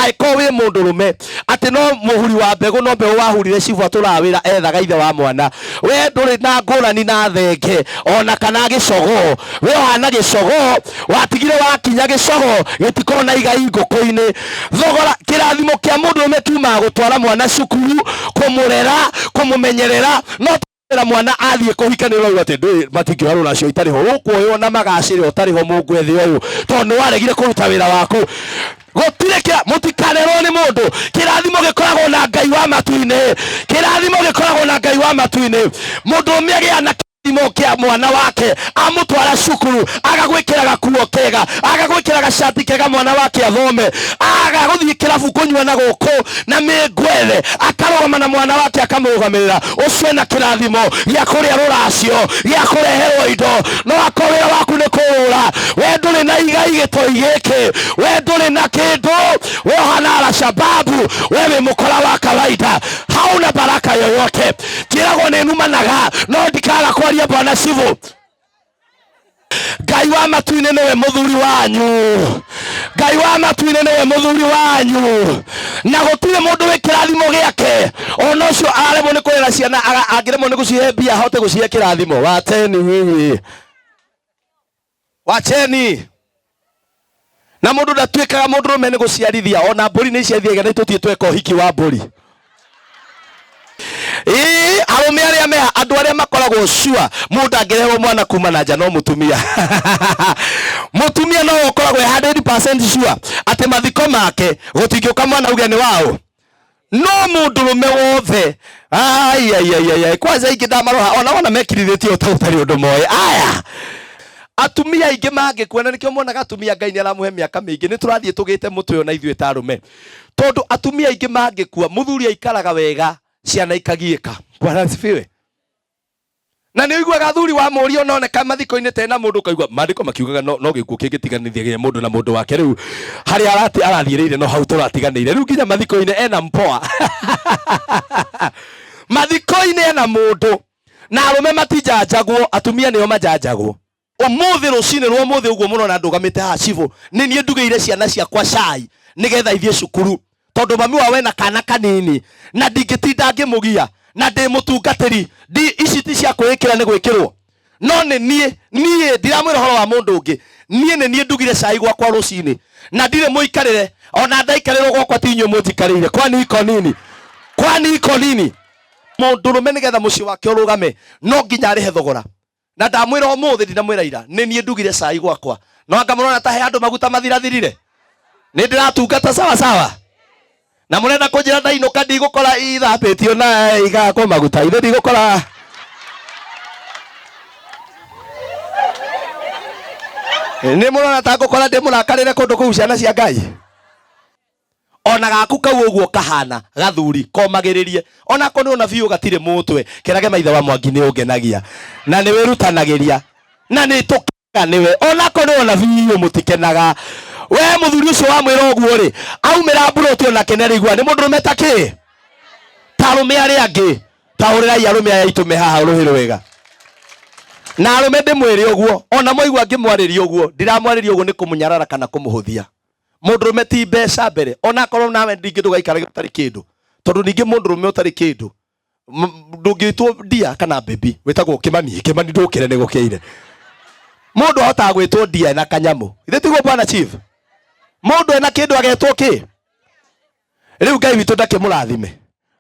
Angĩkorwo wĩ mũndũrũme atĩ no mũhuri wa mbegũ, no mbegũ wahurire cibũ atũraga wĩra ethaga ithe wa mwana, we ndũrĩ na ngũrani na thenge ona kana gĩcogoo. We ũhana gĩcogoo, watigire wakinya gĩcogoo gĩtikorwo na igai ngũkũ-inĩ. Thogora kĩrathimo kĩa mũndũrũme kiumaga gũtwara mwana cukuru, kũmũrera, kũmũmenyerera, no ra mwana athiĩ kũhika nĩ ũrauga atĩ ndũĩ matingĩoya rũracio itarĩ ho, ũkuoywo na magacĩre ũtarĩ ho mũngwethe ũyũ, tondũ nĩ waregire kũruta wĩra waku. Gũtirĩ kĩra mũtikanerwo nĩ mũndũ. Kĩrathimo gĩkoragwo na Ngai wa matu-inĩ, kĩrathimo gĩkoragwo na Ngai wa matu-inĩ. Mũndũ ũmwe agĩa na kĩrathimo kĩa mwana wake, amũtwara cukuru, agagwĩkĩra gakuo kega, agagwĩkĩra gacati kega, mwana wake athome, aga gũthiĩ kĩrabu kũnyua na gũkũ na mĩngwethe, akarũgama na mwana wake akamũrũgamĩrĩra. Ũcio ena kĩrathimo gĩa kũrĩa rũracio, gĩa kũreherwo indo. No akorwo wĩra waku nĩ kũrũra, we ndũrĩ na igai gĩtoi gĩkĩ, we ndũrĩ na kĩndũ, we ũhana Alshababu, we wĩ mũkora wa kawaida, hauna baraka yoyote. Njĩragwo nĩ numanaga, no ndikaga kwaria. Bwana Shivu, Ngai wa matu-inĩ nĩwe mũthuri wanyu, Ngai wa matu-inĩ nĩwe mũthuri wanyu, na gũtirĩ mũndũ wĩ kĩrathimo gĩake. Ona ũcio araremwo nĩ kũrera ciana, angĩremwo nĩ gũcihe mbia ahote gũcihe kĩrathimo. Wacheni nyinyi, wacheni. Na mũndũ ndatuĩkaga mũndũrũme nĩ gũciarithia, ona mbũri nĩ iciarithagia, na tũthiĩ tweka ũhiki wa mbũri. Ĩĩ, arũme arĩa meha, andũ arĩa makoragwo sure mũndũ angĩrehwo mwana kuma na nja no mũtumia. Mũtumia no ũkoragwo e 100% sure atĩ mathiko make gũtingĩũka mwana uge nĩ waũ. No mũndũrũme wothe, ai ai ai ai ai, kwanza ingĩ ndamaroha ona wona mekirithĩtie ũta ũtarĩ ũndũ moĩ. Aya atumia aingĩ mangĩkua, na nĩkĩo monaga atumia Ngai nĩ aramũhe mĩaka mĩingĩ, nĩ tũrathiĩ tũgĩte mũtwe ona ithuĩ ta arũme, tondũ atumia aingĩ mangĩkua, mũthuri aikaraga wega, ciana ikagiĩka. Bwana asifiwe. Na nĩ ũiguaga athuri wa mũri ononeka mathiko-inĩ tena mũndũ, ũkaigua maandĩko makiugaga no gĩkuũ kĩngĩtiganithia mũndũ na mũndũ wake. Rĩu harĩa arathiĩrĩire no hau tũratiganĩire. Rĩu nginya mathiko-inĩ ena mpoa, mathiko-inĩ ena mũndũ. Na arũme matinjanjagwo, atumia nĩo majanjagwo. Ũmũthĩ rũcinĩ rwa ũmũthĩ ũguo mũrona ndũgamĩte haha cibũ, nĩ niĩ ndugĩire ciana ciakwa cai nĩgetha ithiĩ cukuru, tondũ mami wao ena kana kanini na ndingĩtinda ngĩmũgia, na ndĩ mũtungatĩri. Ndi ici ti cia kwĩĩkĩra nĩ gwĩkĩrwo, no nĩ niĩ. Niĩ ndiramwĩra ũhoro wa mũndũ ũngĩ. Niĩ nĩ niĩ ndugire cai gwakwa rũcinĩ, na ndirĩ mũikarĩre. Ona ndaikarĩrwo gwakwa ti inyuĩ mũnjikarĩire. Kwani iko nini? Kwani iko nini? Mũndũrũme nĩgetha mũciĩ wake ũrũgame no nginya arĩhe thogora. Na ndamwĩra ũmũthĩ, ndinamwĩra ira, nĩ niĩ ndugire cai gwakwa. No anga mũrona ta he andũ maguta mathirathirire? Nĩ ndĩratungata sawa sawa. Na mũrenda kũnjĩra ndainũka ndigũkora ithambĩtio na igakwo maguta? Ithe ndigũkora. Nĩ mũrona ta ngũkora ndĩ mũrakarĩre kũndũ kũu? Ciana cia Ngai, ona gaku kau ũguo kahana gathuri, komagĩrĩrie. Onako nĩ ona biũ gatirĩ mũtwe. Kerage maithe wa Mwangi nĩ ũngenagia na nĩ wĩrutanagĩria na nĩ tũkenaga nĩwe, onako nĩ ona biũ mũtikenaga. We mũthuri ũcio wamwĩra ũguo rĩ, aumĩra mburoti onake nĩ arĩigua nĩ mũndũrũme ta kĩ, ta arũme arĩa angĩ. Tahũrĩrai arũme aya aitũ me haha rũhĩ rwega. Na arũme ndĩmwĩre ũguo, ona mwaigua ngĩmwarĩria ũguo, ndiramwarĩria ũguo nĩ kũmũnyarara kana kũmũhũthia. Mũndũrũme ti mbeca mbere, ona akorwo nawe ningĩ ndũgaikaraga ũtarĩ kĩndũ, tondũ ningĩ mũndũrũme ũtarĩ kĩndũ ndũngĩtwo ndia kana baby, wĩtagwo Kĩmani. Kĩmani, ndũkĩre, nĩ gũkĩire. Mũndũ ahotaga gwĩtwo ndia na kanyamũ, ithe tiguo, bwana chief? Mũndũ ena kĩndũ agetwo kĩ? Rĩu Ngai witũ ndakĩmũrathime.